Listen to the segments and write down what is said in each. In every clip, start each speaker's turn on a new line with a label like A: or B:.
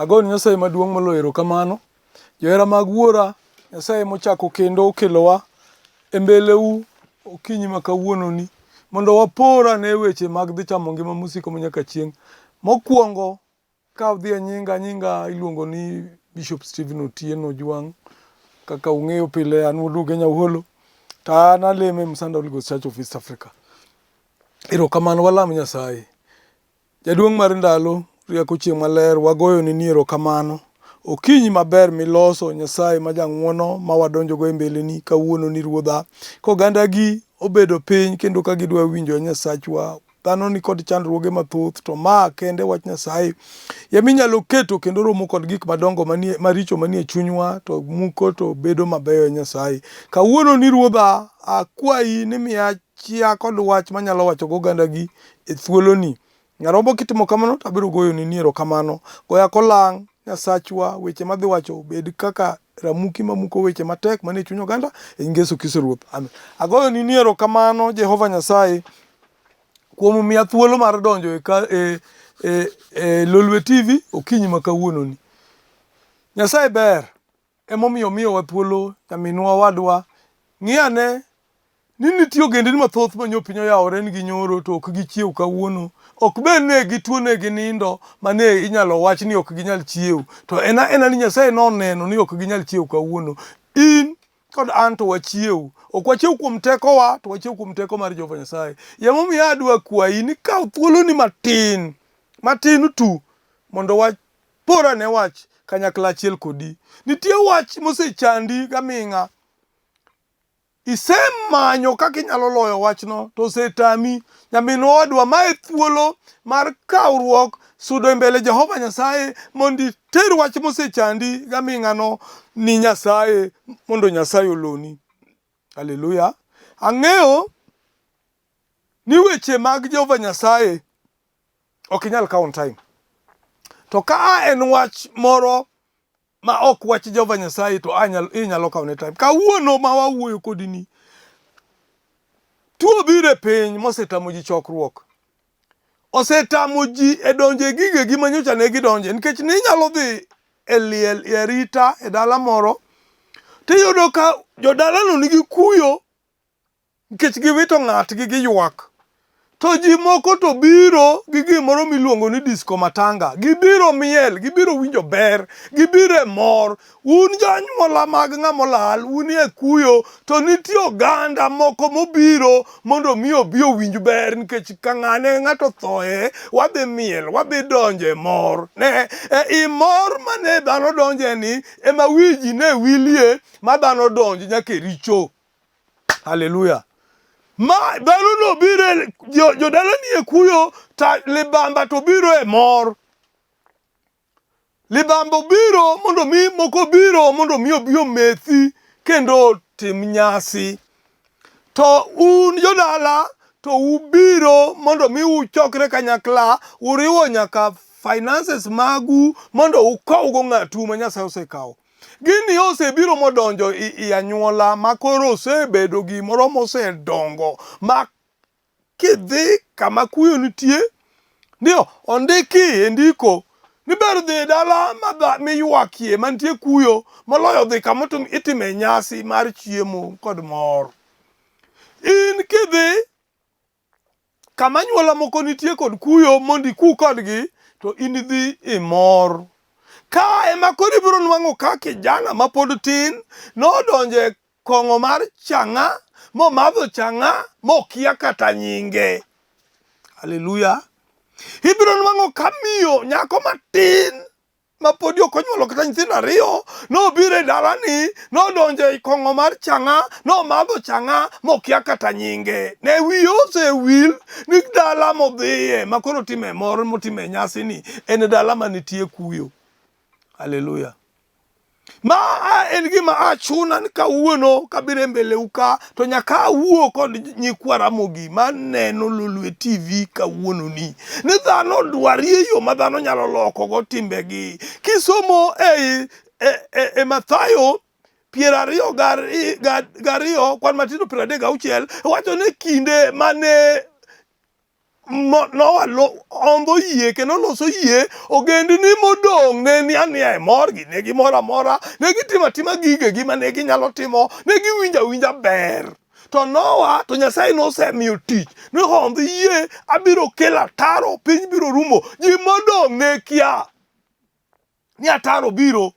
A: Agoni Nyasaye maduong' moloyo erokamano. Johera mag Wuora, Nyasaye mochako kendo okelowa e mbeleu okinyi ma kawuononi mondo wapor ane weche mag dhi chamo ngima mosiko manyaka chieng'. Mokwongo ka udhi e nyinga, nyinga iluongo ni Bishop Stephen Otieno Ojwang'. Kaka ung'eyo pile an wuod Ugenya Uholo to an alemo e Msanda Holy Ghost Church of East Africa. Erokamano walam Nyasaye. Jaduong' mar ndalo, rieko chieng' maler, wagoyoni ni erokamano. Okinyi maber miloso, Nyasaye ma jang'wono ma wadonjogo e mbeleni kawuono ni Ruodha. Kogandagi obedo piny kendo ka gidwa winjo Nyasachwa, dhano ni kod chandruoge mathoth to ma kende wach Nyasaye ema inyalo keto kendo romo kod gik madongo manie maricho manie chunywa to muko to bedo mabeyo e Nyasaye. Kawuono ni Ruodha, akwayi ni miya chia kod wach manyalo wacho go ogandagi e thuoloni. Nyarombo kitimo kamano to abiro goyoni ni erokamano. Goya kolang' Nyasachwa, weche madhi wacho obed kaka ramuki mamuko weche matek manie chuny oganda e nying Yesu Kristo Ruoth. Amen. Agoyoni ni erokamano Jehova Nyasaye kuom miya thuolo mar donjo e, ka, e, e, e Lolwe TV okinyi ma kawuononi. Nyasaye ber emomiyo omiyowa thuolo nyaminwa wadwa ng'i ane ni nitie ogendini mathoth ma nyo piny oyawore nigi nyoro to ok gichiew kawuono. Ok bed ne gituo ne ginindo ma ne inyalo wach ni ok ginyal chiew. To en aena ni Nyasaye noneno ni ok ginyal chiew kawuono. In kod an to wachiew. Ok wachiew kuom tekowa to wachiew kuom teko mar Jehova Nyasaye. Emomiyo adwa kwayi ni kaw thuoloni matin, matin tu mondo wapor ane wach kanyakla achiel kodi. Nitie wach mosechandi gaming'a. Isemanyo kaka inyalo loyo wachno to osetami. Nyaminwa owadwa, ma e thuolo mar kawruok sudo e mbele Jehova Nyasaye mondo iter wach mosechandi gaming'ano ni Nyasaye mondo Nyasaye oloni. Haleluya. Ang'eyo ni weche mag Jehova Nyasaye ok inyal kawo on time. To ka en wach moro ma ok wach Jehova Nyasaye to anyalo inyalo kawo ne time. Kawuono ma wawuoyo kodi ni tuo biro e piny mosetamo ji chokruok. Osetamo ji e donjo e gigegi ma nyocha ne gidonje nikech ne inyalo dhi e liel e arita e dala moro tiyudo ka jodalano nigi kuyo nikech giwito ng'atgi giywak. To ji moko to biro gi gimoro miluongo ni disco matanga. Gibiro miel, gibiro winjo ber, gibiro e mor. Un jonyuola mag ng'ama olal, un e kuyo, to nitie oganda moko mobiro mondo mi obi owinj ber nikech ka ng'ane ng'ato othoe, wadhi miel, wadhi donjo e mor. Ne, e i mor mane dhano donje ni ema wi ji ne wilie ma dhano donj nyaka e richo. Haleluya. Ma dhano no biro e- jo- jodala ni e kuyo ta libamba to biro e mor. Libamba obiro mondo mi moko biro mondo mi obi omethi kendo otim nyasi. To un jodala to ubiro mondo mi uchokre kanyakla uriwo nyaka finances magu mondo ukowgo ng'atu ma Nyasaye osekawo. Gini osebiro modonjo i anyuola ma koro osebedo gimoro mosedongo ma kidhi kama kuyo nitie ndio ondiki e ndiko ni ber dhi e dala miywakie mantie kuyo moloyo dhi kama itime nyasi mar chiemo kod mor. In kidhi kama anyuola moko nitie kod kuyo mondo iku kodgi to in idhi imor. Ka ema koro ibiro nwang'o ka kijana ma pod tin nodonjo e kong'o mar chang'a momadho chang'a mokia kata nyinge. Haleluya. Ibiro nwang'o ka miyo nyako matin ma podi ok onyuolo kata nyithindo ariyo nobiro e dalani nodonjo e kong'o mar chang'a nomadho chang'a mokia kata nyinge ne wiye osewil ni dala modhiye ma koro time mor motime nyasini en dala manitie kuyo haleluya Ma en gima achuna ni kawuono kabiro e mbeleu ka to nyaka awuo kod nyikwa Ramogi maneno Lolwe TV kawuono ni ni dhano dwarie yo ma dhano nyalo loko go timbegi. Kisomo ei e Mathayo 22 kwan matindo 36 wacho ni kinde mane Noa hondho yie kendo loso yie, ogendini modong' ne ni aniya e morgi, ne gimoro amora, ne gitimo atima gigegi ma ne ginyalo timo, ne giwinjo awinja ber. To Noa to Nyasaye nosemiyo tich ni hondh yie, abiro kelo ataro, piny biro rumo. Ji modong' ne kia ni ataro biro.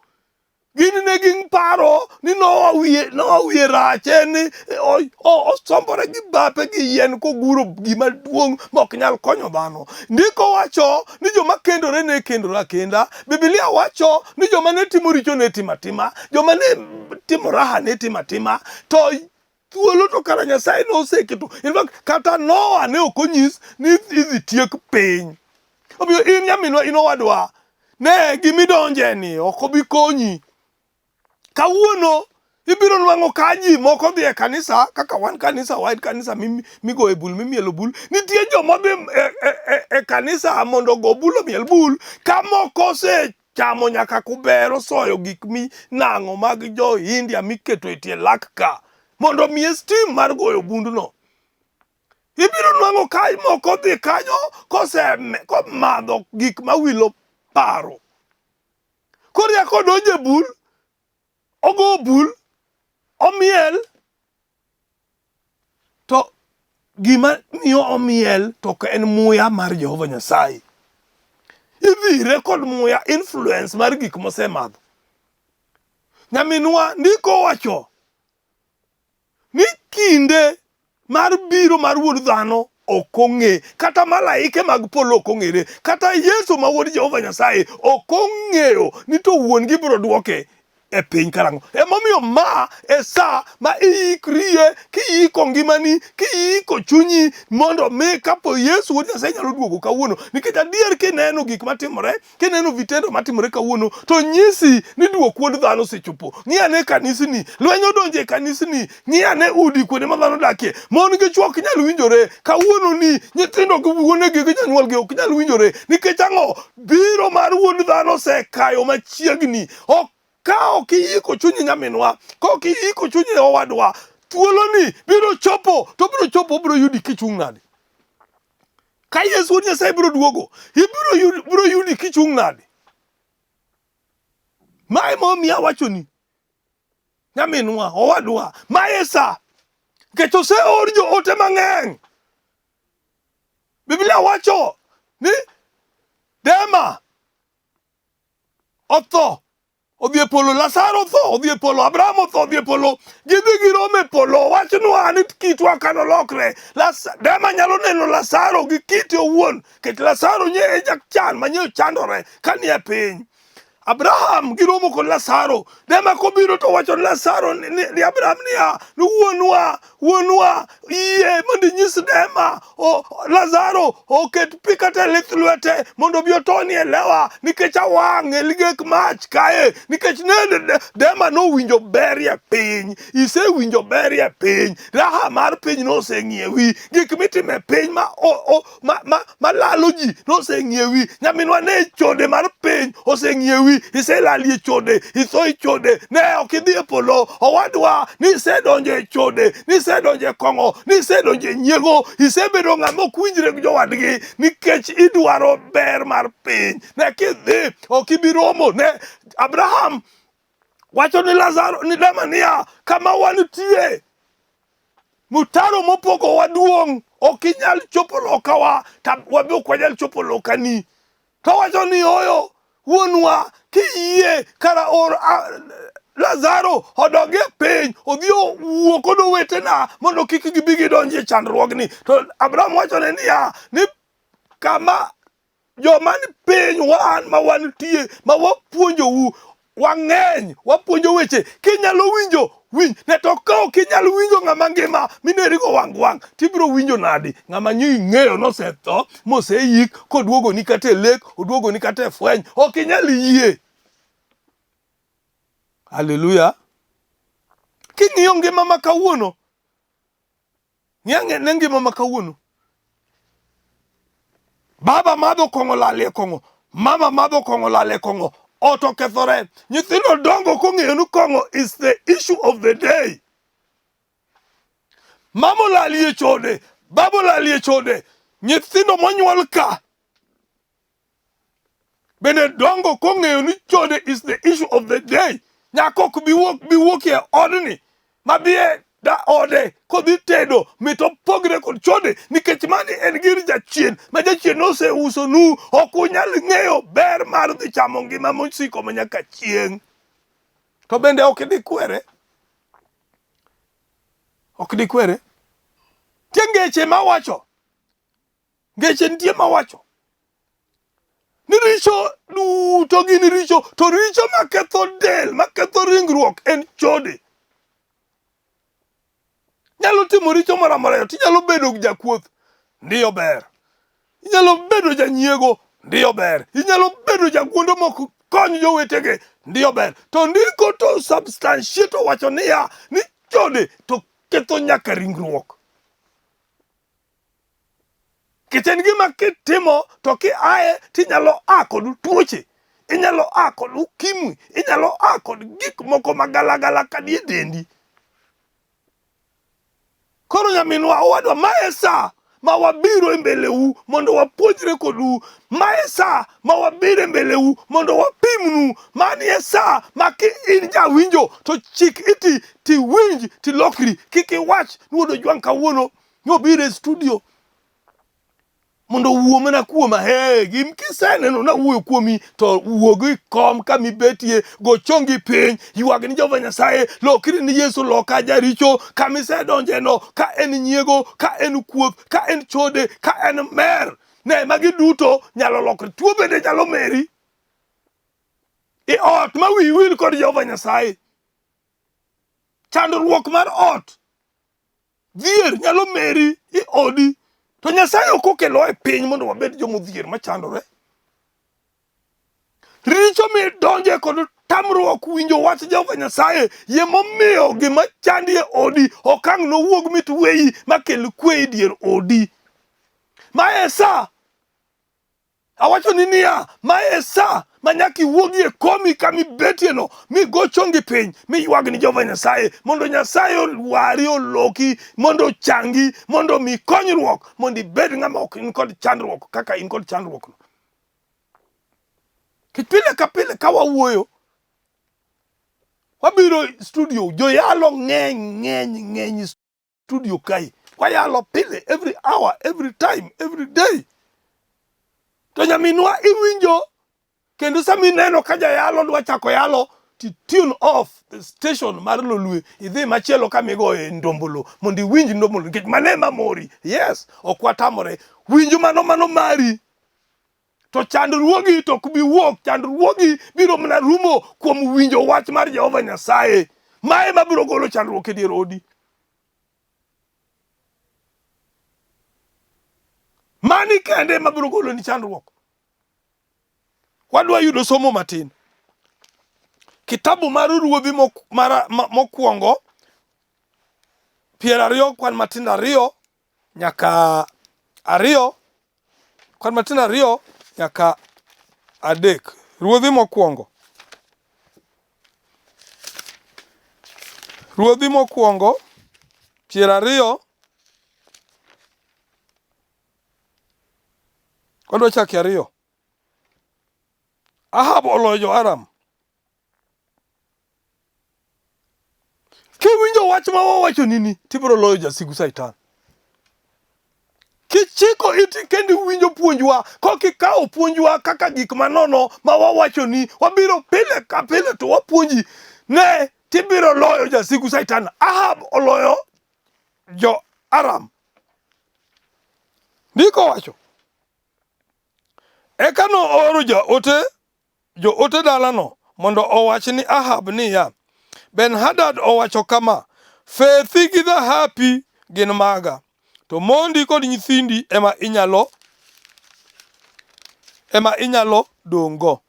A: Gin ne gin paro ni Noa wiye, Noa wiye rach en ni osombore gi bape gi yien koguro gima duong' ma ok nyal konyo dhano. Ndiko wacho ni joma kendore ne kendore akenda. Biblia wacho ni joma ne timo richo ne timo atima, joma ne timo raha ne timo atima. To thuolo to kara Nyasaye noseketo. In fact, kata Noa ne ok onyis ni idhi tiek piny. Omiyo in nyaminwa, in owadwa, ne gimidonje ni ok obi konyi. Kawuono ibiro nwang'o ka ji moko dhi e kanisa kaka wan kanisa wan kanisa migoye bul mimielo bul. Nitie joma dhi e kanisa mondo ogo bul omiel bul ka moko osechamo nyaka kubero soyo gik minang'o mag jo India miketo e tie lak ka mondo omiye steam mar goyo bundno. Ibiro nwang'o ka moko dhi kanyo komadho gik mawilo paro. Koro kodonjo e bul, ogo bul, omiel, to gima miyo omiel to ok en muya mar Jehova Nyasaye. Idhire kod muya influence mar gik mosemadho. Nyaminwa, ndiko wacho ni kinde mar biro mar wuod dhano ok ong'e, kata malaike mag polo ok ong'ere, kata Yesu ma wuod Jehova Nyasaye ok ong'eyo ni to wuon-gi biro dwoke e piny karang'o. Emomiyo ma e sa ma iikrie, kiiko ngimani, kiiko chunyi mondo mi kapo Yesu wuod Nyasaye nyalo duogo kawuono. Nikech adier kineno gik matimore, kineno vitendo matimore kawuono, to nyisi ni duok wuod dhano osechopo. Ng'i ane kanisni, lweny odonjo e kanisni, ng'i ane udi kuonde ma dhano odakie, mon gi chwo ok nyal winjore. Kawuono ni nyithindo gi wuonegi gi jonyuolgi ok nyal winjore. Nikech ang'o? Biro mar wuod dhano osekayo machiegni. Ok ka ok iyiko chunyi nyaminwa, ka ok iyiko chunyi owadwa, thuoloni biro chopo, to biro chopo obiro yudi kichung' nade? Ka Yesu wuod Nyasaye biro duogo, ibiro biro yudi kichung' nade? Ma ema omiyo awachoni nyaminwa, owadwa, ma e sa. Nikech oseor joote mang'eny. Biblia wacho ni Dema otho odhi e polo, Lazaro otho odhi e polo, Abraham otho odhi e polo, gidhi giromo e polo. Wachnwa ni kitwa ka nolokre. Dema nyalo neno Lazaro gi kite owuon, nikech Lazaro nye e jachan ma nye chandore ka nie piny. Abraham giromo kod Lazaro. Dema kobiro to wacho ni Lazaro ni Abraham niya, ni wuonwa, wuonwa, yie mondo inyis Dema, Lazaro oket pi kata e lith lwete mondo obi otoni e lewa nikech awang' e ligek mach kae. Nikech ne Dema nowinjo berie piny, isewinjo berie piny, raha mar piny noseng'iewi, gik mitimo e piny ma ma lalo ji noseng'iewi. Nyaminwa, ne chode mar piny oseng'iewi, iselalie chode, itho e chode, ne ok idhi e polo. Owadwa, nisedonjo e chode, nisedonjo e kong'o, nisedonjo e nyiego, isebedo ng'ama ok winjre gi jowadgi nikech idwaro ber mar piny. Ne kidhi ok ibi romo ne Abraham wacho ni Lazaro ni Dema niya, kama wantie mutaro mopogowa duong', ok inyal chopo lokawa, ta wabe ok wanyal chopo lokani. To wacho ni oyo wuonwa, kiyie kara or Lazaro odog e piny odhi owuo kod owetena mondo kik gibi gidonji e chandruogni. To Abraham wachone niya ni kama joma ni piny wan ma wantie ma wapuonjou wang'eny, wapuonjo weche kinyalo winjo winj ne, to ka ok inyal winjo ng'ama ngima minerigo wang' wang' tibiro winjo nadi ng'ama nyi ing'eyo nosetho moseyik koduogoni kata e lek oduogoni kata e fweny ok inyal yie. Haleluya. King'iyo ngima ma kawuono, ng'i ne ngima ma kawuono, baba madho kong'o lal e kong'o, mama madho kong'o lal e kong'o, ot okethore, nyithindo dongo kong'eyo ni kong'o is the issue of the day. Mama olalie chode, baba olalie chode. Nyithindo monyuol ka bende dongo kong'eyo ni chode is the issue of the day. Nyako ok bi wuok bi wuok e odni ma bi e da ode kodhi tedo mit opogre kod chode nikech mani en gir jachien ma jachien noseusonu. Ok unyal ng'eyo ber mar dhi chamo ngima mosiko ma nyaka chieng'. To bende ok dikwere. Ok dikwere. Nitie ngeche mawacho. Ngeche nitie mawacho ni richo duto gin richo, to richo maketho del, maketho ringruok en chode. Nyalo timo richo moro amora, to inyalo bedo jakuoth, ndiyo ber. Inyalo bedo janyiego, ndiyo ber. Inyalo bedo jaguondo mok kony jowetege, ndiyo ber. To ndiko to substantiate owacho niya, ni chode to ketho nyaka ringruok. Nikech en gima kitimo to kiaye tinyalo a kod tuoche, inyalo a kod ukimwi, inyalo a kod gik moko magalagala kanie dendi. Koro nyaminwa, owadwa, ma e sa ma wabiro e mbeleu mondo wapuonjre kodu. Ma e sa ma wabiro e mbeleu mondo wapimnu. Mani e sa ma ki in jawinjo to chik iti tiwinj tilokri. Kik iwach ni wuod Ojwang' kawuono nobiro e studio mondo owuo mana kuoma. He, gim kiseneno nawuoyo kuomi to wuog e kom kama ibetie, go chongi piny, ywag ni Jehova Nyasaye, lokri ni Yesu, loka jaricho kama isedonjeno, ka en nyiego, ka en kuoth, ka en chode, ka en mer. Ne, magi duto nyalo lokre. Tuo bende nyalo meri e ot ma wiyi wil kod Jehova Nyasaye. Chandruok mar ot Dhier nyalo meri e odi, to Nyasaye ok okelowa e piny mondo wabed joma odhier machandore. Richo midonje kod tamruok winjo wach Jehova Nyasaye ye momiyo gima chandi e odi ok ang' nowuog mit weyi makel kwe e dier odi. Ma e sa Awachoni niya, ma e sa ma nyaka iwuogie komi kama ibetieno, mi go chongi piny, mi ywag ni Jehova Nyasaye, mondo Nyasaye olwari, oloki, mondo ochangi, mondo omi konyruok, mondo ibed ng'ama ok in kod chandruok kaka in kod chandruokno. Nikech pile ka pile ka wawuoyo, wabiro studio, joyalo ng'eny ng'eny ng'eny studio kae wayalo pile every hour every time every day to nyaminwa iwinjo kendo sama ineno ka jayalo dwa chako yalo ti tune off the station mar lolwe idhi machielo kama igoye ndombolo mondo iwinj ndombolo nikech mano ema mori yes ok watamore winj mano mano mari to chandruogi to ok bi wuok chandruogi biro mana rumo kuom winjo wach mar Jehova Nyasaye ma ema biro golo chandruok e dier odi mani kende ema biro goloni chandruok wadwa yudo somo matin kitabu mar ruodhi mokwongo 20 kwan matindo ariyo nyaka ariyo kwan matindo ariyo nyaka adek. Ruodhi mokwongo. Ruodhi mokwongo 20 wadwa chake ariyo. Ahab oloyo jo-Aram. Kiwinjo wach ma wawachoni ni tibiro loyo jasigu Satan. Kichiko iti kendo iwinjo puonjwa, kok ikawo puonjwa kaka gik manono ma wawachoni, wabiro pile ka pile to wapuonji. Ne, tibiro loyo jasigu Satan. Ahab oloyo jo Aram. Ndiko wacho. Eka nooro jaote joote dalano mondo owach ni Ahab niya, Ben-Hadad owacho kama, 'Fethi gi dhahapi gin maga, to mondi kod nyithindi ema inyalo ema inyalo dong'go.'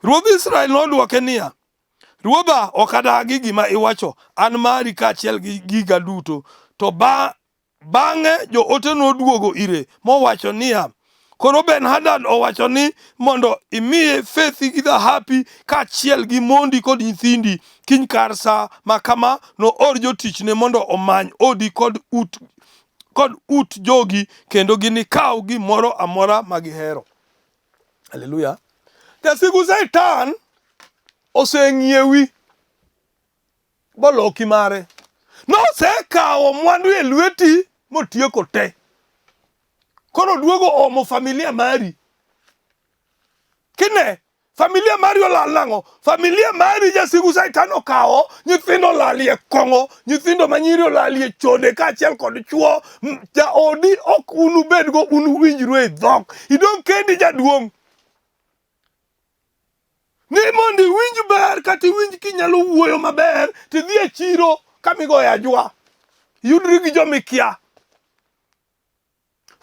A: Ruodh Israel nodwoke niya, Ruodha, ok adagi gima iwacho, an mari kaachiel gi giga duto. To ba Bang'e joote noduogo ire mowacho niya, Koro Ben-Hadad owacho ni mondo imiye fethi gi dhahapi kaachiel gi mondi kod nyithindi. Kiny kar sa ma kama noor jotichne mondo omany odi kod ut kod ut jogi kendo ginikaw gimoro amora ma gihero. Haleluya. Jasigu Satan oseng'iewi boloki mare. Nosekawo mwandu e lweti motieko te. Koro duogo omo familia mari. Kine familia mari olal nang'o? Familia mari jasigu Satan okawo, nyithindo olalie kong'o, nyithindo manyiri olalie chode kaachiel kod chuo. Jaodi ok unubedgo, unuwinjru e dhok. Idong' kendi jaduong'. Ni mondo iwinj ber kata iwinj kinyalo wuoyo maber, tidhi e chiro kama igoye ajwa. Iyudri gi jomikia.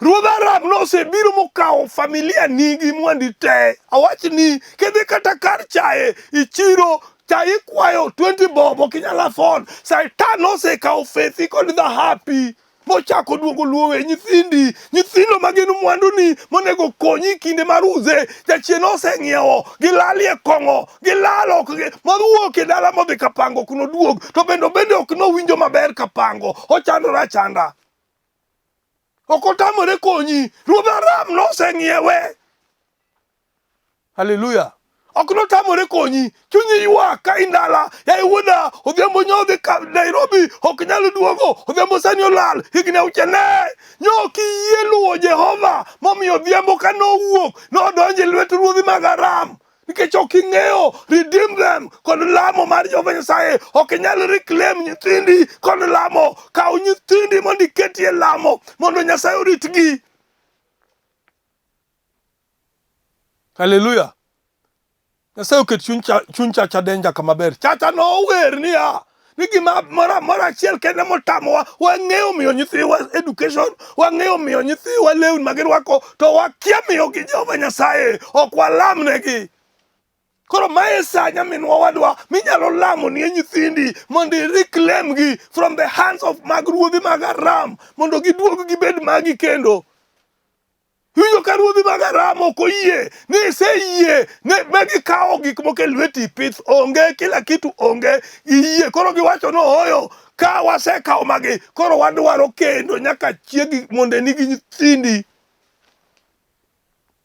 A: Ruodh Aram nosebiro mokawo familia ni gi mwandi te. Awach ni kidhi kata kar chae i chiro chae ikwayo 20 bob ok inyal afford. Satan nosekawo fethi kod dhahapi mochako duogo luowe nyithindi, nyithindo ma gin mwanduni monego konyi kinde mar uze. Jachien oseng'iewo gilalie kong'o gilal ok mowuok e dala modhi kapango ok noduog to bende obende ok nowinjo maber kapango ochandore achanda. Ok otamore konyi. Ruodh Aram noseng'iewe. Haleluya. Ok notamore konyi. Chunyi ywak ka in dala. Yaye wuoda, odhiambo nyo dhi ka Nairobi, ok nyal duogo. Odhiambo sani olal, higni auchiel ne. Nyo ok iyie luwo Jehova, momiyo odhiambo ka nowuok, nodonjo e lwet ruodhi mag Aram. Nikech ok ing'eyo redeem them kod lamo mar Jehova Nyasaye. Ok inyal reclaim nyithindi kod lamo. Kaw nyithindi mondo iketie lamo mondo Nyasaye oritgi. Haleluya. Nyasaye oket chuny Chacha Danger kama ber. Chacha nower niya ni gima moro amora achiel kende motamowa wang'eyo miyo nyithiwa education wang'eyo miyo nyithiwa lewni ma girwako to wakia miyogi Jehova Nyasaye ok walamnegi. Koro mae sa nyaminwa wadwa minyalo lamo nie nyithindi mondo i reclaim gi from the hands of mag ruodhi mag Aram mondo giduog gibed magi kendo. Iwinjo ka ruodhi mag Aram ok oyie ni iseyie ne ma gikawo gik moko e lweti, pith onge, kila kitu onge, giyie. Koro giwacho ni ooyo, ka wasekawo magi, koro wadwaro kendo nyaka chiegi mondo nigi nyithindi.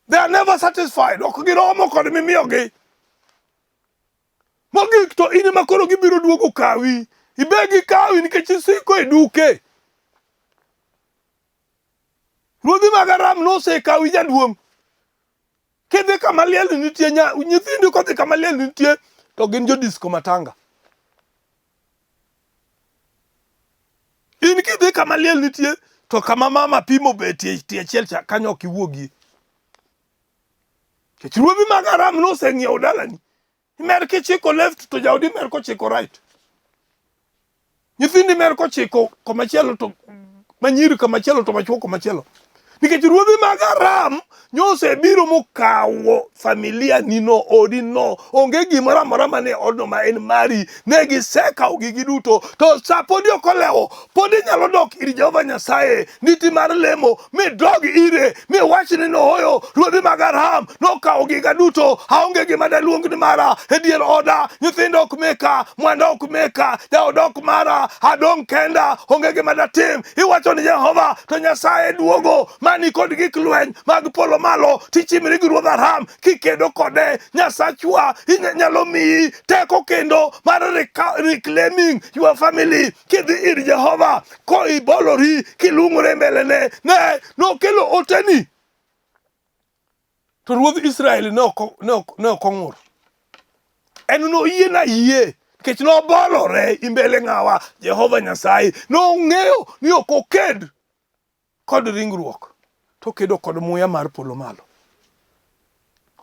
A: They are never satisfied, ok giromo kod mimiyogi. Mogik to in ema koro gibiro duogo kawi, ibe gikawi nikech isiko e duke. Ruodhi mag Aram nosekawi jaduong'. Kidhi kama liel nitie, nyithindi kodhi kama liel nitie, to gin jo disco matanga. In kidhi kama liel nitie, to kama mama pimo betie tie achiel cha kanyo ok iwuogie. Nikech ruodhi mag Aram noseng'iewo dalani. Imer kichiko left to jaodi mer kochiko right. Nyithindi mer kochiko komachielo to manyiri komachielo to machuo komachielo. Nikech ruodhi mag Aram nyosebiro mokawo familia ni no, odi no, onge gimoro amora mane odno ma en mari, ne gisekawo gigi duto. To sa podi ok olewo, pod inyalo dok ir Jehova Nyasaye niti mar lemo midog ire miwach ni nooyo ruodhi mag Aram nokawo giga duto, aonge gima daluong ni mara e dier oda, nyithindo ok meka, mwanda ok meka, jaoda ok mara, adong' kenda, onge gima datim. Iwacho ni Jehova to Nyasaye duogo mani kod gik lweny mag polo malo, tichimri gi ruodh Aram kikedo kode. Nyasachwa nyalo miyi teko kendo mar reclaiming your family kidhi ir Jehova koibolori kiluongore mbelene. Ne nokelo oteni to ruodh Israel ne ok ong'ur. En noyie na yie nikech nobolore imbele ng'awa Jehova Nyasaye. Nong'eyo ni ok oked kod ringruok to okedo kod muya mar polo malo.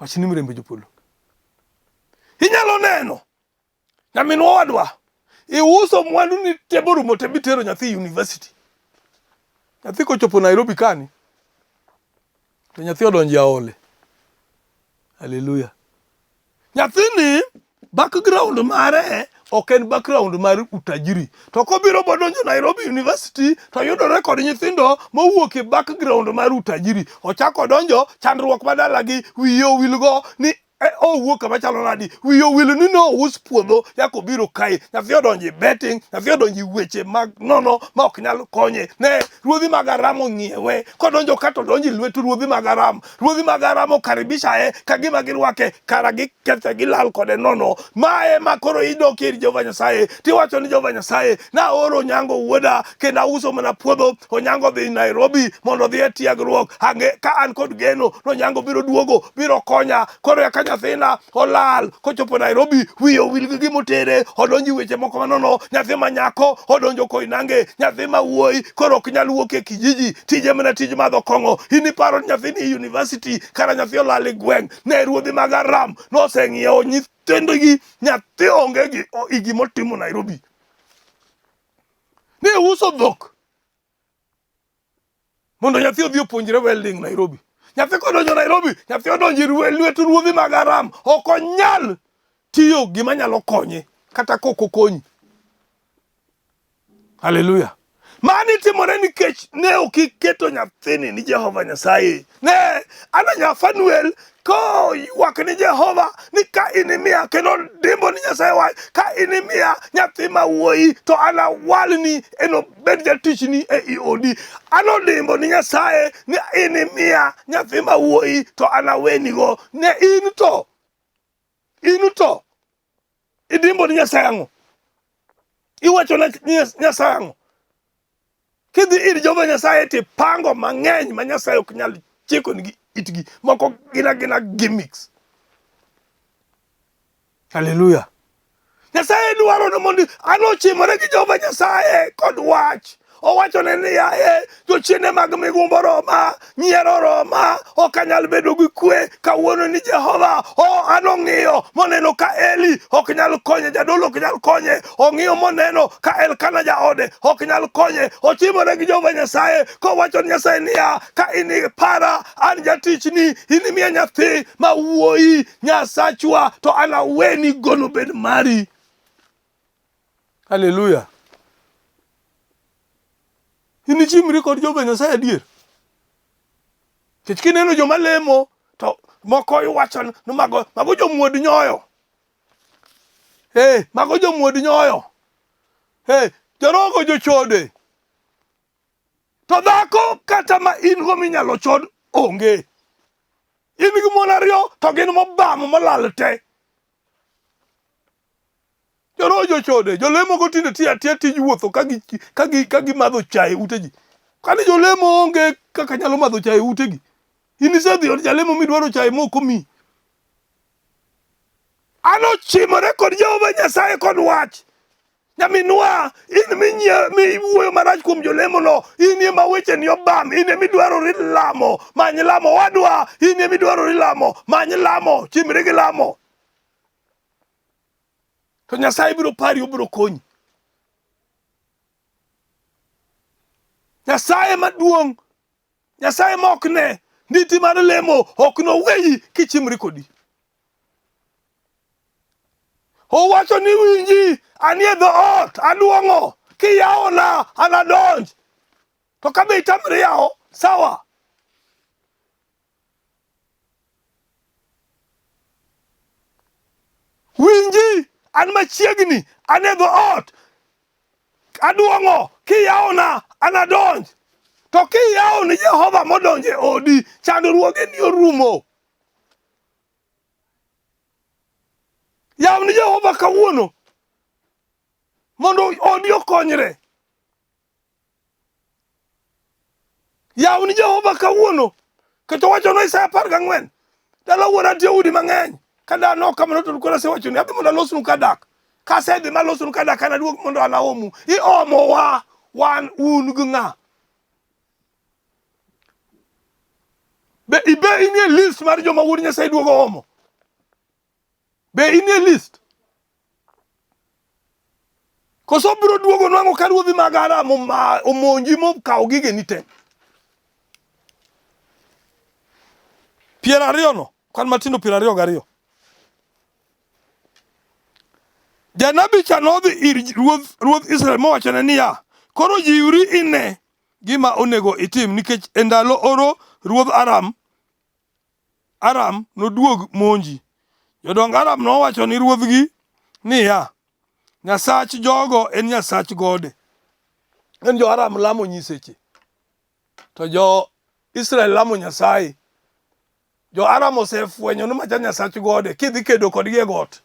A: Wach ni mirembe jopolo. Inyalo neno nyaminwa wadwa iuso mwandu ni te borumo te bitero nyathi e university. Nyathi kochopo Nairobi kani to nyathi odonjo e aole. Haleluya. Nyathini background mare ok en background mar utajiri. To kobiro bodonjo Nairobi University to yudore kod nyithindo mowuok e background mar utajiri. Ochako donjo chandruok ma dalagi wiye owilgo ni E, owuok kama chalo nadi? Wiye owil ni nous puodho nyaka obiro kae. Nyathi odonjo e betting, nyathi odonjo e weche mag nono ma ok nyal konye. Ne, ruodhi mag Aram ong'iewe. Kodonjo ka to odonjo e lwet ruodhi mag Aram. Ruodhi mag Aram okaribishae ka gima girwake, kara gikethe gilal kode nono. Ma ema koro idok ir Jehova Nyasaye tiwacho ni Jehova Nyasaye, naoro Onyango wuoda kendo auso mana puodho. Onyango dhi Nairobi mondo odhi e tiegruok. Ang'e ka an kod geno ni Onyango biro duogo, biro konya. Koro eka nyathina olal kochopo Nairobi, wiye owil gi gima otere, odonjo e weche moko manono. Nyathi ma nyako odonjo Koinange, nyathi ma wuoyi koro ok nyal wuok e kijiji, tije mana tij madho kong'o. In iparo ni nyathi ni e university, kara nyathi olal e gweng'. Ne ruodhi mag Aram noseng'iewo nyithindgi, nyathi onge gi gima otimo Nairobi. Ne uso dhok mondo nyathi odhi opuonjre welding Nairobi. Nyathi kodonjo Nairobi, nyathi odonjo e lwet ruodhi mag Aram, ok onyal tiyo gima nyalo konye kata kok okonyi. Haleluya. Mani timore nikech ne ok iketo nyathini ni Jehova Nyasaye. Ne ana nya Fanuel koywak ni Jehova ni ka inimiya kendo dimbo ni Nyasaye wach ka inimiya nyathi ma wuoyi to anawalni enobed jatichni e i odi. Anodimbo ni Nyasaye ni inimiya nyathi ma wuoyi to anawenigo. Ne in to in to idimbo ni Nyasaye ang'o? Iwacho ne Nyasaye ang'o? Kidhi ir Jehova Nyasaye tipango mang'eny ma Nyasaye ok nyal chiko nigi itgi. Moko gin agina gimmicks. Haleluya. Nyasaye dwaro ni mondo anochimore gi Jehova Nyasaye kod wach. Owachone ni yaye, jochiende mag migumbo roma, nyiero roma, ok anyal bedo gi kwe kawuono ni Jehova. O an ong'iyo moneno ka Eli ok nyal konye, jadolo ok nyal konye. Ong'iyo moneno ka Elkana jaode ok nyal konye. Ochimore gi Jehova Nyasaye kowacho ni Nyasaye niya, ka inipara an jatichni, inimiya nyathi ma wuoyi Nyasachwa, to anaweni gono bed mari. Haleluya. Inichimri kod Jehova Nyasaye adier. Nikech kineno joma lemo to moko iwacho ni mago mago jomuod nyoyo. Eh, mago jomuod nyoyo. Eh, jorogo jochode. To dhako kata ma in go minyalo chod onge. In gi mon ariyo to gin mobam molal te. Joroho jochode, jolemo go tinde tiyo atiya tij wuotho ka gi ka gi ka gimadho chae ute ji. Kani jolemo onge kaka nyalo madho chae utegi. In isedhi od jalemo midwaro chae mok omiyi. An ochimore kod Jehova Nyasaye kod wach. Nyaminwa, in minyie miwuoyo marach kuom jolemo no, in ema wecheni obam, in ema idwarori lamo, many lamo wadwa, in ema idwarori lamo, many lamo, chimri gi lamo. To Nyasaye biro pari, obiro konyi. Nyasaye maduong', Nyasaye ma ok ne, nditi mar lemo ok noweyi kichimri kodi. Owacho ni winji, anie dhoot, aduong'o, kiyawona anadonj. To ka be itamri yawo, sawa. Winji, an machiegni, an e dhoot, aduong'o, kiyawona anadonj. To kiyawo ni Jehova modonjo e odi, chandruogeni orumo. Yaw ni Jehova kawuono mondo odi okonyre. Yaw ni Jehova kawuono. Kendo wacho no Isaya 14. Dala wuora nitie udi mang'eny. Ka da nok kamano to koro asewacho ni adhi mondo alosnu kar dak. Kasedhi malosnu kar dak anaduog mondo anaomu. Iomowa wan un gi ng'a? Be ibe inie list mar joma wuod Nyasaye duogo omo? Be inie list? Koso biro duogo nwang'o ka ruodhi mag Aram omonji mokawo gigeni te? 20 no, kwan matindo 22. Janabi cha nodhi ir ruodh Israel mowachone niya, koro jiwri ine gima onego itim nikech e ndalo oro ruodh Aram Aram noduog monji. Jodong Aram nowacho ni ruodhgi niya, Nyasach jogo en Nyasach gode. En jo-Aram lamo nyiseche, to jo-Israel lamo Nyasaye. Jo-Aram osefwenyo ni macha Nyasach gode, kidhi kedo kodgi e got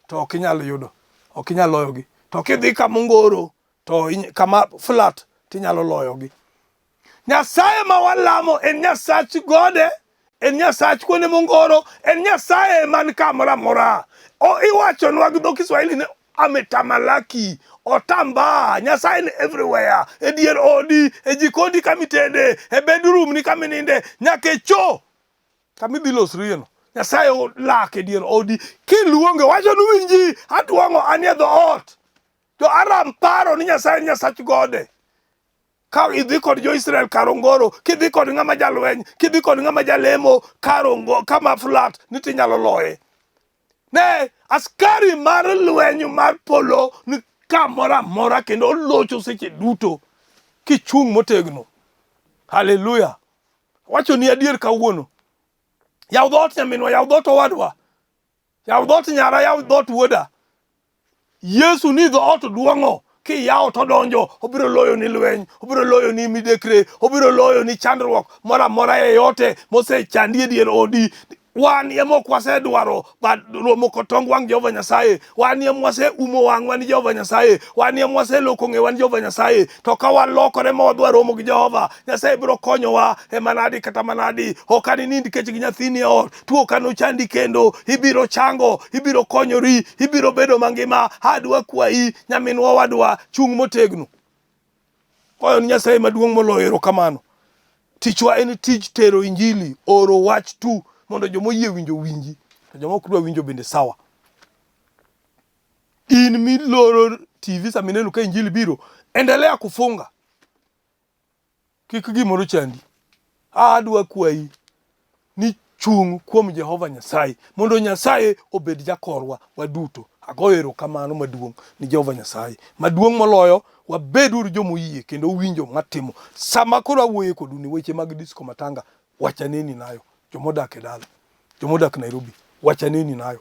A: to ok inyal yudo, ok inyal loyogi. To kidhi kama ongoro to kama flat tinyalo loyogi. Nyasaye ma walamo en Nyasach gode, en Nyasach kuonde mongoro, en Nyasaye man kamoro amora. Iwachonwa gi dho Kiswahili ni ametamalaki, otambaa. Nyasaye ni everywhere, e dier odi, e jikondi kamitede, e bedroom ni kamininde, nyaka e cho kama idhi losrieno. Nyasaye olak e dier odi kiluonge, wacho ni winji, aduong'o anie dhoot. Jo Aram paro ni Nyasaye en Nyasach gode. Ka idhi kod jo-Israel kar ongoro, kidhi kod ng'ama jalweny, kidhi kod ng'ama jalemo kar ongo, kama flat ni tinyalo loye. Ne, askari mar lweny mar polo ni kamoro amora kendo olocho seche duto kichung' motegno. Haleluya. Wacho ni adier kawuono. Yaw dhoot nyaminwa, yaw dhoot owadwa. Yaw dhoot nyara, yaw dhoot wuoda. Yesu ni dhoot duong'o kiyawo to donjo, obiro loyo ni lweny, obiro loyo ni midekre, obiro loyo ni chandruok moro amora yeyote mosechandi e dier odi. Wan ema ok wasedwaro romo kod tong wang' Jehova Nyasaye, wan ema waseumo wang'wa ni Jehova Nyasaye, wan ema waseloko ng'ewa ni Jehova Nyasaye. To ka walokore ma wadwa romo gi Jehova Nyasaye biro konyowa e manadi kata manadi. Ok aninind kech gi nyathini e ot, tuo ok anochandi kendo, ibiro chango, ibiro konyori, ibiro bedo mangima. Adwa kwayi nyaminwa owadwa, chung' motegno. Kwayo ni Nyasaye maduong' moloyo erokamano. Tichwa en tij tero injili, oro wach tu mondo joma oyie winjo owinji, to joma ok dwa winjo bende sawa. In miloro TV sama ineno ka injili biro, endelea kufunga. Kik gimoro chandi. Adwa kwayi ni chung' kuom Jehova Nyasaye mondo Nyasaye obed jakorwa waduto. Agoyo erokamano maduong' ni Jehova Nyasaye. Maduong' moloyo, wabeduru joma oyie kendo winjo matimo. Sama koro awuoye kodu ni weche mag disco matanga wachaneni nayo. Joma odak e dala, joma odak Nairobi, wachaneni nayo.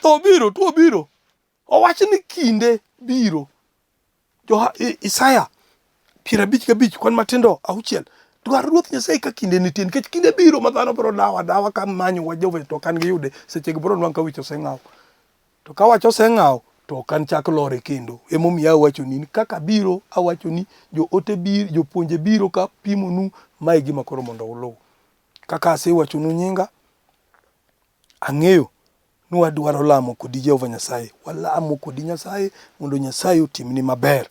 A: Tho biro, tuo biro. Owach ni kinde biro. Joha, Isaya 55 kwan matindo auchiel. Dwar Ruoth Nyasaye ka kinde nitie nikech kinde biro ma dhano biro dawa dawa ka manyo wa Jehova to kan giyude seche go biro nwang' ka wich oseng'aw. To ka wach oseng'aw to ok an chak lore kendo. Emomiyo awachoni ni kaka biro awachoni joote biro jopuonje biro ka pimonu mae gima koro mondo uluw. Kaka asewachonu nyinga ang'eyo ni wadwaro lamo kodi Jehova Nyasaye. Walamo kodi Nyasaye mondo Nyasaye otimni maber.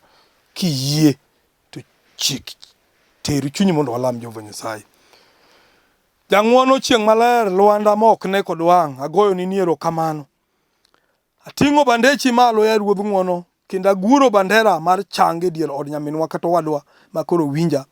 A: Kiyie to chik ter chunyi mondo walam Jehova Nyasaye. Jang'wono chieng' maler lwanda ma ok ne kod wang' agoyoni ni erokamano. Ating'o bandechi malo ya Ruodh ng'wono kendo aguro bandera mar chang e dier od nyaminwa kata owadwa ma koro winja.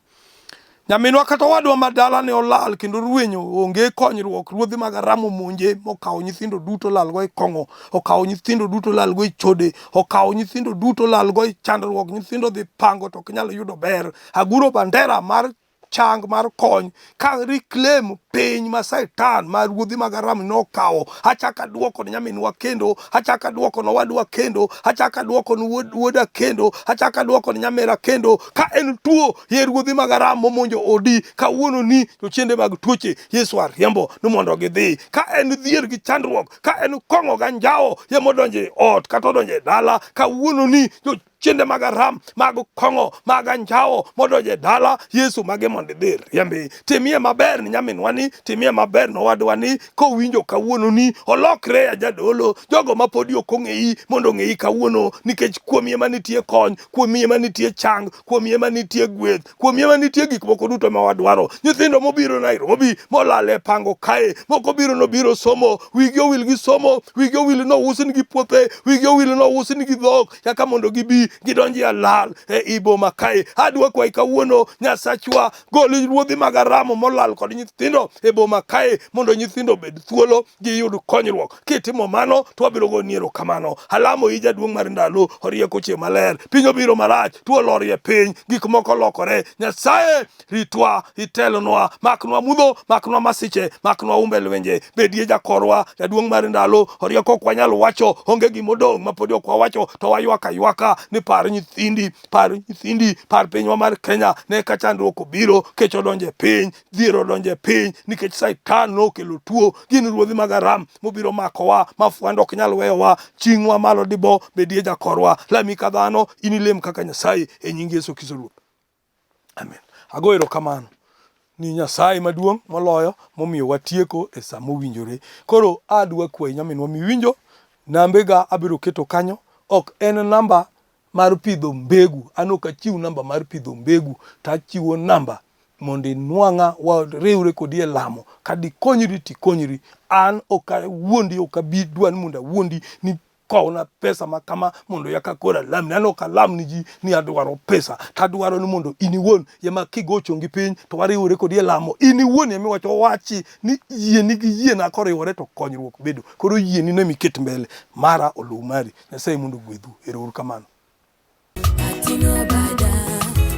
A: Nyaminwa kata owadwa ma dalane olal kendo rwenyo onge konyruok, ruodhi mag Aram omonje mokawo nyithindo duto lalgo e kong'o, okawo nyithindo duto lalgo e chode, okawo nyithindo duto lalgo e chandruok, nyithindo dhi pango to ok nyal yudo ber. Aguro bandera mar chang mar kony ka reclaim piny ma Satan ma ruodhi mag Aram nokawo. Achako aduoko ne nyaminwa kendo, achako aduoko ne owadwa kendo, achako aduoko ne wuoda kendo, achako aduoko ne nyamera kendo. Ka en tuo ye ruodhi mag Aram momonjo odi kawuono ni jochiende mag tuoche Yesu ariembo ni mondo gidhi. Ka en dhier gi chandruok, ka en kong'o ga njawo ye modonjo e ot kata odonjo e dala kawuono ni Chiende mag Aram, mag kong'o, mag anjawo modonjo e dala Yesu magi mondo idhi riembi. Timie maber ni nyaminwa ni, timie maber ni owadwa ni, kowinjo kawuono ni olokre ya jadolo. Jogo ma podi ok ong'eyi mondo ong'eyi kawuono, nikech kuomi ema nitie kony, kuomi ema nitie chang, kuomi ema nitie gweth, kuomi ema nitie gik moko duto ma wadwaro. Nyithindo mobiro Nairobi molal e pango kae, moko biro nobiro somo, wigi owil gi somo, wigi owil nousnigi puothe, wigi owil nousnigi dhok, kaka mondo gibi.
B: gidonji e lal e i boma kae. Adwa kwayi kawuono Nyasachwa, gol ruodhi mag Aramo molal kod nyithindo e boma kae mondo nyithindo obed thuolo giyud konyruok. Kitimo mano to wabiro goni erokamano. Alamo i jaduong' mar ndalo orieko chieng' maler. Piny obiro marach, tuo olorie piny, gik moko olokore. Nyasaye ritwa, itelnwa, maknwa mudho, maknwa masiche, maknwa umbe lwenje, bedie jakorwa, jaduong' mar ndalo, orieko ok wanyal wacho, onge gima odong' ma podi ok wawacho, to waywak aywaka ni par nyithindi, par nyithindi, par pinywa mar Kenya, ne ka chandruok obiro, kech odonjo e piny, dhier odonjo e piny, nikech Satan nokelo tuo, gin ruodhi mag Aram mobiro makowa, ma fwand ok nyal weyowa, ching'wa malo dibo, bedie jakorwa, lami ka dhano, in ilem kaka Nyasaye, e nying Yesu Kristo Ruoth. Amen. Ago erokamano ni Nyasaye maduong' moloyo momiyo watieko e sa mowinjore. Koro adwa kwayi nyaminwa miwinjo, nambega abiro keto kanyo, ok en namba mar pidho mbegu. An ok achiw namba mar pidho mbegu, to achiwo namba mondo inwang'a wariwre kodi e lamo. Ka dikonyri tikonyri. An ok awuondi, ok abi dwa ni mondo awuondi ni kowna pesa ma kama mondo yaka koro alamni. An ok alam ni ji ni adwaro pesa, to adwaro ni mondo in iwuon ema kigo chongi piny to wariwore kodi e lamo. In iwuon ema iwacho wachi ni yieni gi yiena koriwore to konyruok bedo. Koro yieni no ema iket mbele, mara oluw mari. Nyasaye mondo ogwedhu. Ero uru kamano.
C: Ating'o bada,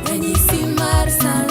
C: ranyisi mar sala.